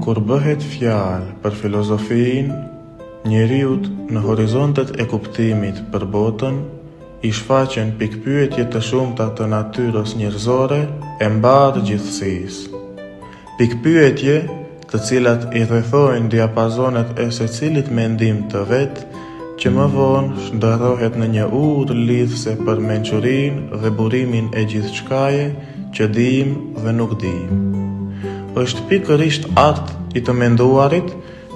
Kur bëhet fjalë për filozofinë, njeriut në horizontet e kuptimit për botën i shfaqen pikëpyetje të shumta të natyrës njerëzore e mbarë gjithësisë. Pikëpyetje të cilat i rrethojnë diapazonet e secilit mendim të vet, që më vonë shndërrohet në një urë lidhëse për mençurinë dhe burimin e gjithçkaje që dimë dhe nuk dimë. Është pikërisht art i të menduarit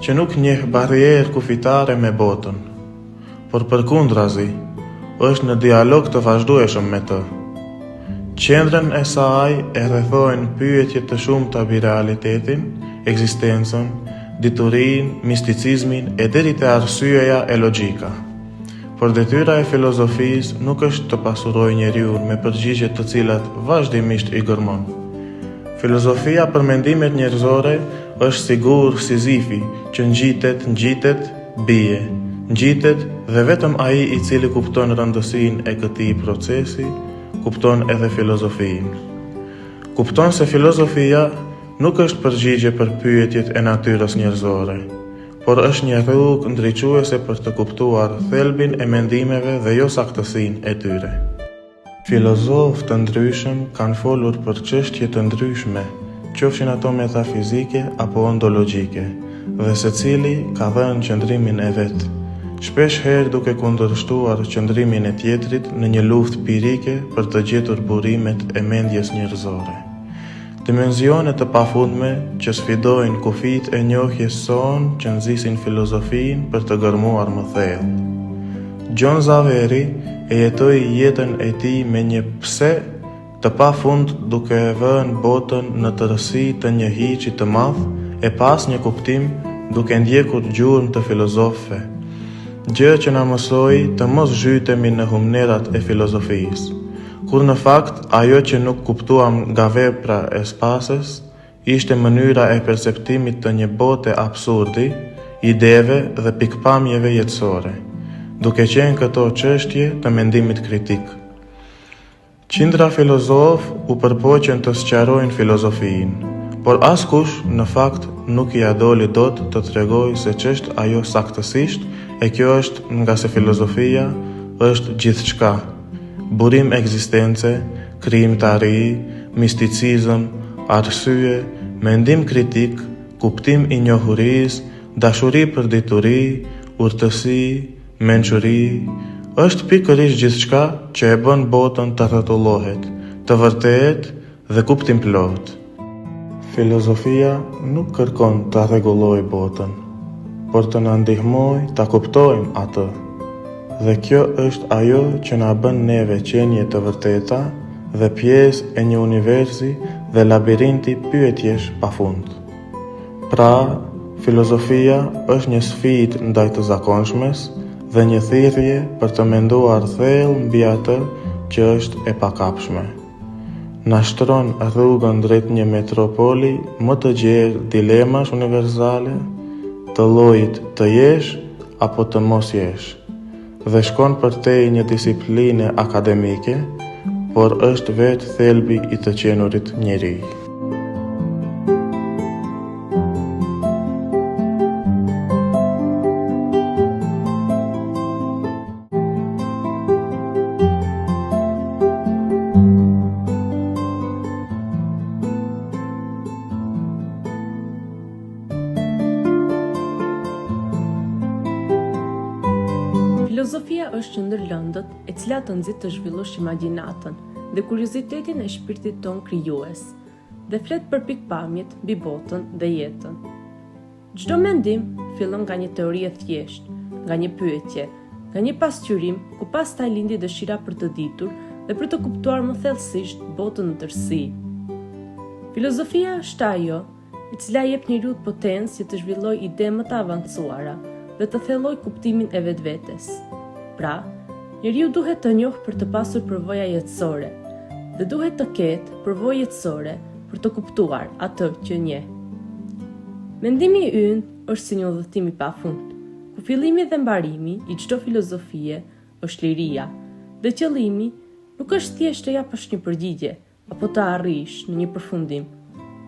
që nuk njeh barrierë kufitare me botën. por përkundrazi, është në dialog të vazhdueshëm me të. Qendrën e saj e rrethojnë pyetje të shumta mbi realitetin, ekzistencën, diturinë, misticizmin e deri te arsyeja e logjika. Por detyra e filozofisë nuk është të pasurojë njeriun me përgjigje të cilat vazhdimisht i gërmon. Filozofia për mendimet njerëzore është si gur Sizifi që ngjitet, ngjitet, bie, ngjitet dhe vetëm ai i cili kupton rëndësinë e këtij procesi, kupton edhe filozofinë. Kupton se filozofia nuk është përgjigje për pyetjet e natyrës njerëzore, por është një rrugë ndriçuese për të kuptuar thelbin e mendimeve dhe jo saktësinë e tyre. Filozofë të ndryshëm kanë folur për çështje të ndryshme, qofshin ato metafizike apo ontologjike, dhe secili ka dhënë qëndrimin e vet, shpesh herë duke kundërshtuar qëndrimin e tjetrit në një luftë pirike për të gjetur burimet e mendjes njerëzore. Dimensione të pafundme që sfidojnë kufijtë e njohjes sonë që nxisin filozofinë për të gërmuar më thellë. Gjon Zaveri e jetoi jetën e tij me një pse të pafund duke e vënë botën në tërësi të një hiçi të madh e pa asnjë kuptim duke ndjekur gjurmë të filozofëve, gjë që na mësoi të mos zhytemi në humnerat e filozofisë. Kur në fakt ajo që nuk kuptuam nga vepra e Spases ishte mënyra e perceptimit të një bote absurdi, ideve dhe pikëpamjeve jetësore, duke qenë këto çështje të mendimit kritik. Qindra filozofë u përpoqën të sqarojnë filozofinë, por askush në fakt nuk ia doli dot të tregojë se ç'është ajo saktësisht e kjo është ngase filozofia është gjithçka. Burim ekzistence, krijimtari, misticizëm, arsye, mendim kritik, kuptim i njohurisë, dashuri për dituri, urtësi, mençuri, është pikërisht gjithçka që e bën botën të rrotullohet, të vërtetë dhe kuptimplotë. Filozofia nuk kërkon ta rregullojë botën, por të na ndihmojë ta kuptojmë atë. Dhe kjo është ajo që na bën neve qenie të vërteta dhe pjesë e një universi dhe labirinti pyetjesh pafund. Pra, filozofia është një sfidë ndaj të zakonshmes dhe një thirrje për të menduar thellë mbi atë që është e pakapshme. Na shtron rrugën drejt një metropoli më të gjerë dilemash universale të llojit të jesh apo të mos jesh dhe shkon përtej një disipline akademike, por është vetë thelbi i të qenurit njeri. Filozofia është një ndër lëndët e cila të nxit të zhvillosh imagjinatën dhe kuriozitetin e shpirtit tonë krijues dhe flet për pikëpamjet mbi botën dhe jetën. Çdo mendim fillon nga një teori e thjeshtë, nga një pyetje, nga një pasqyrim ku pastaj lindi dëshira për të ditur dhe për të kuptuar më thellësisht botën në tërësi. Filozofia është ajo, e cila i jep njeriut potencë që të zhvillojë ide më të avancuara dhe të thellojë kuptimin e vetvetes. Pra, njeriu duhet të njohë për të pasur përvoja jetësore dhe duhet të ketë përvojë jetësore për të kuptuar atë që njeh. Mendimi ynë është si një udhëtim i pafund, ku fillimi dhe mbarimi i çdo filozofie është liria, dhe qëllimi nuk është thjesht të japësh një përgjigje apo të arrish në një përfundim,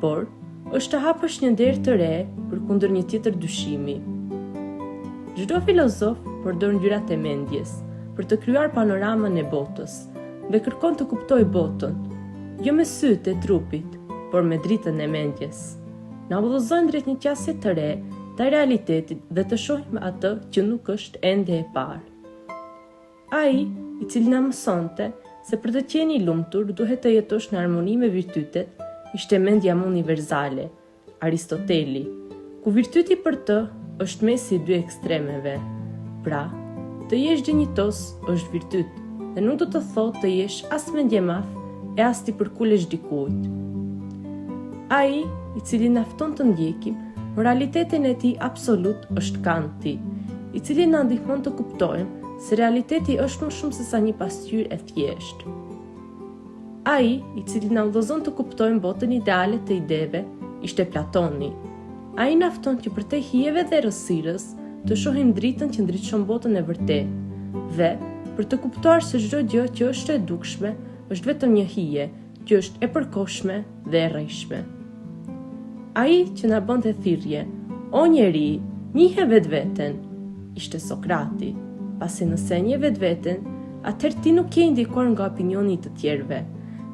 por Është të hapësh një derë të re përkundër një tjetër dyshimi. Çdo filozof përdor ngjyrat e mendjes për të krijuar panoramën e botës dhe kërkon të kuptojë botën, jo me sytë e trupit, por me dritën e mendjes. Na udhëzojnë drejt një qasje të re ndaj realitetit dhe të shohim atë që nuk është ende e parë. Ai, i cili na mësonte se për të qenë i lumtur duhet të jetosh në harmoni me virtytet, ishte mendja më universale, Aristoteli, ku virtyti për të është mesi i dy ekstremeve. Pra, të jesh dinjitoz është virtyt dhe nuk do të thotë të jesh as mendjemadh e as t'i përkulesh dikujt. Ai, i cili na fton të ndjekim moralitetin e tij absolut është Kanti, i cili na ndihmon të kuptojmë se realiteti është më shumë sesa një pasqyrë e thjeshtë. Ai, i cili na udhëzon të kuptojmë botën ideale të ideve, ishte Platoni. Ai na fton që përtej hijeve dhe errësirës të shohim dritën që ndriçon botën e vërtetë dhe, për të kuptuar se çdo gjë që është e dukshme është vetëm një hije, që është e përkohshme dhe e rrejshme. Ai që na bënte thirrje, o njeri, njihe vetveten, ishte Sokrati, pasi nëse e njeh vetveten, atëherë ti nuk je i ndikuar nga opinioni i të tjerëve.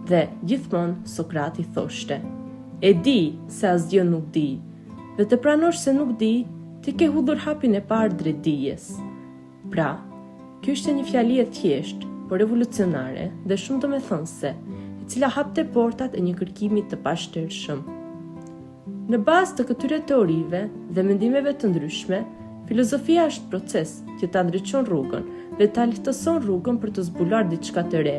Dhe, gjithmonë, Sokrati thoshte, E di se asgjë nuk di, dhe të pranosh se nuk di, ti ke hudhur hapin e parë drejt dijes. Pra, kjo ishte një fjali e thjeshtë, por revolucionare dhe shumë domethënëse, e cila hapte portat e një kërkimi të pashtershëm. Në bazë të këtyre teorive dhe mendimeve të ndryshme, filozofia është proces që ta ndriçon rrugën dhe ta lehtëson rrugën për të zbuluar diçka të re.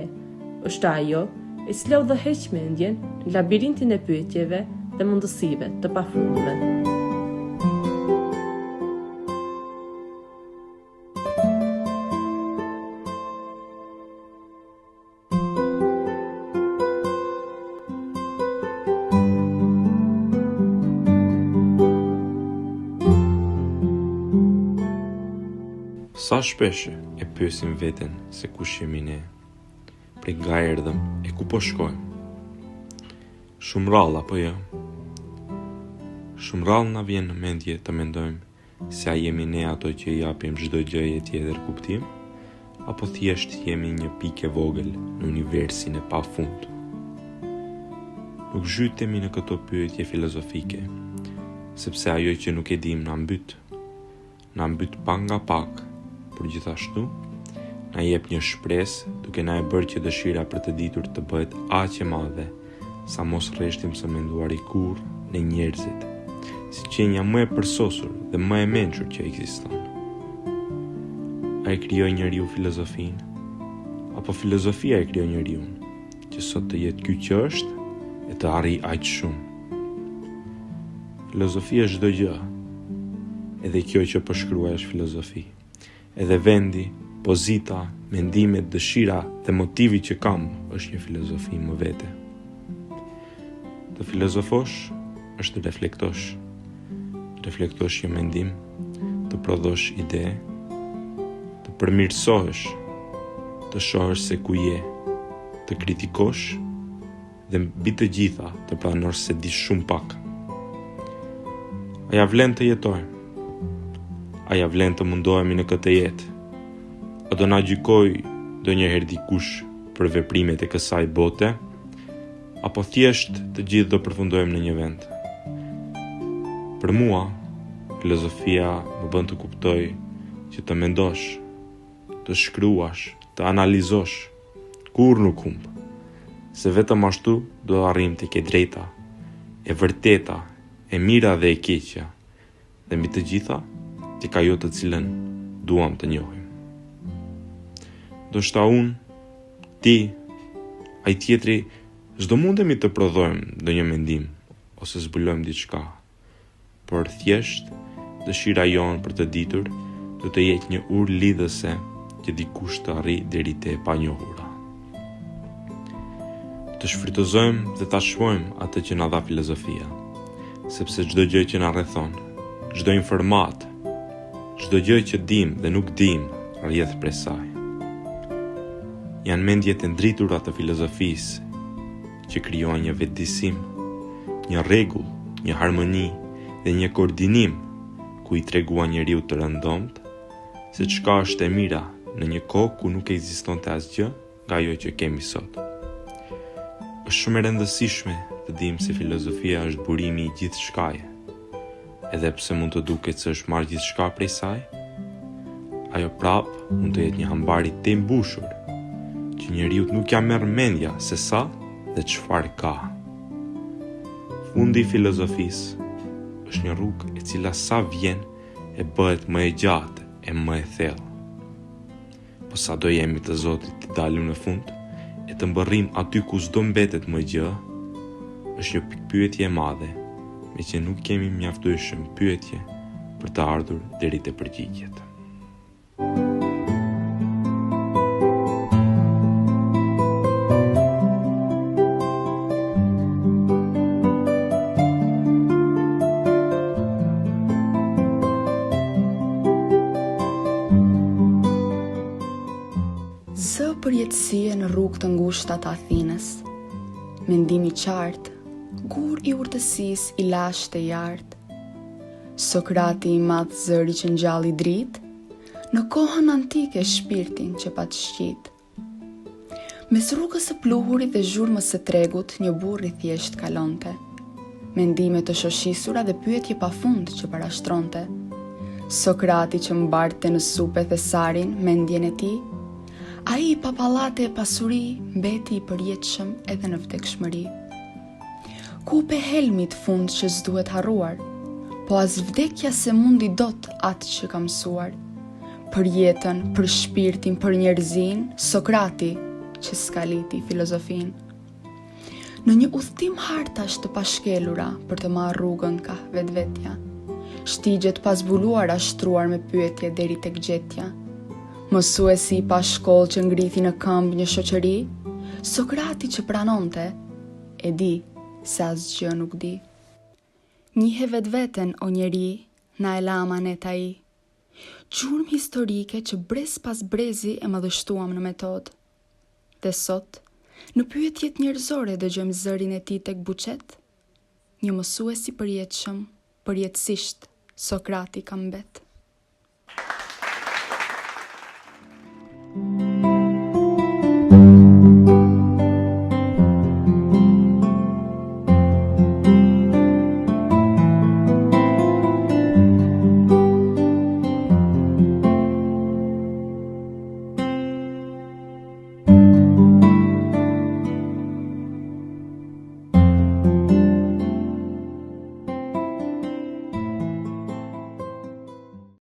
Është ajo e cila udhëheq mendjen në labirintin e pyetjeve dhe mundësive të pafundme. Sa shpesh e pyesim veten se kush jemi ne, prej nga erdhëm e ku po shkojmë. Shumë rrallë apo jo? Shumë rrallë na vjen në mendje të mendojmë Se a jemi ne ato që i japim çdo gjëje tjetër kuptim, apo thjesht jemi një pikë e vogël në universin e pafund? Nuk zhytemi në këto pyetje filozofike, sepse ajo që nuk e dimë na mbyt. Na mbyt pak nga pak, por gjithashtu na jep një shpresë duke na e bërë që dëshira për të ditur të bëhet aq e madhe sa mos rreshtim së menduari kurrë ne njerëzit, si qenia më e përsosur dhe më e mençur që ekziston. A e krijoi njeriu filozofinë? Apo filozofia e krijoi njeriun, që sot të jetë ky që është e të arrijë aq shumë? Filozofia është çdo gjë. Edhe kjo që po shkruaj është filozofi. Edhe vendi, pozita, mendimet, dëshira dhe motivi që kam është një filozofi më vete. Të filozofosh është të reflektosh. Reflektosh një mendim, të prodhosh ide, të përmirësohesh, të shohësh se ku je, të kritikosh dhe mbi të gjitha të pranosh se di shumë pak. A ia vlen të jetojmë? A ia vlen të mundohemi në këtë jetë? A do na gjykojë ndonjëherë dikush për veprimet e kësaj bote? Apo thjesht të gjithë do përfundojmë në një vend? Për mua, filozofia më bën të kuptoj që të mendosh, të shkruash, të analizosh, kurrë nuk humb, se vetëm ashtu do arrijmë tek e drejta, e vërteta, e mira dhe e keqja, dhe mbi të gjitha, tek ajo të cilën duam të njohim. Ndoshta unë, ti, ai tjetri, s'do mundemi të prodhojmë ndonjë mendim ose zbulojmë diçka, por thjesht dëshira jonë për të ditur do të jetë një urë lidhëse që dikush të arrijë deri te e panjohura. Të shfrytëzojmë dhe ta çmojmë atë që na dha filozofia, sepse çdo gjë që na rrethon, çdo informatë, çdo gjë që dimë dhe nuk dimë, rrjedh prej saj. Janë mendjet e ndritura të filozofisë që krijojnë një vetëdisim, një rregull. një harmoni dhe një koordinim ku i treguan njeriut të rëndomtë se çka është e mira në një kohë ku nuk ekzistonte asgjë nga ajo që kemi sot. Është shumë e rëndësishme të dimë se filozofia është burimi i gjithçkaje. Edhe pse mund të duket se është marrë gjithçka prej saj, ajo prapë mund të jetë një hambar i tejmbushur, që njeriut nuk ia merr mendja se sa dhe çfarë ka. Fundi i filozofisë është një rrugë e cila sa vjen e bëhet më e gjatë e më e thellë. Po sa do jemi të zotit t'i dalim në fund e të mbërrijmë aty ku s'do mbetet më gjë, është një pikëpyetje e madhe, meqë nuk kemi mjaftueshëm pyetje për të ardhur deri te përgjigjet. Zë përjetësie në rrugë të ngushta të Athinës. Mendim i qartë, gur i urtësisë i lashtë e i artë. Sokrati i madh zëri që ngjalli dritë, në kohën antike shpirtin që pat shqitë. Mes rrugës së pluhurit dhe zhurmës së tregut një burrë i thjeshtë kalonte. Mendime të shoshisura dhe pyetje pa fund që parashtronte. Sokrati që mbarte në supe thesarin, mendjen e tij, ai pa pallate e pasuri mbeti i përjetshëm edhe në vdekshmëri. Kupë e helmit fund që s'duhet harruar, po as vdekja s'e mundi dot atë që ka mësuar. Për jetën, për shpirtin, për njerëzinë, Sokrati që skaliti filozofinë. Në një udhëtim hartash të pashkelura për të marrë rrugën kah vetvetja, shtigje të pazbuluara shtruar me pyetje deri tek gjetja. Mësuesi i pashkollë që ngriti në këmbë një shoqëri, Sokrati që pranonte, E di, se asgjë nuk di. Njihe vetveten, o njeri, na e la amanet ai. Gjurmë historike që brez pas brezi e madhështuam në metodë. Dhe sot, në pyetjet njerëzore dëgjojmë zërin e tij tek buçet, Një mësues i përjetshëm, përjetësisht, Sokrati ka mbet.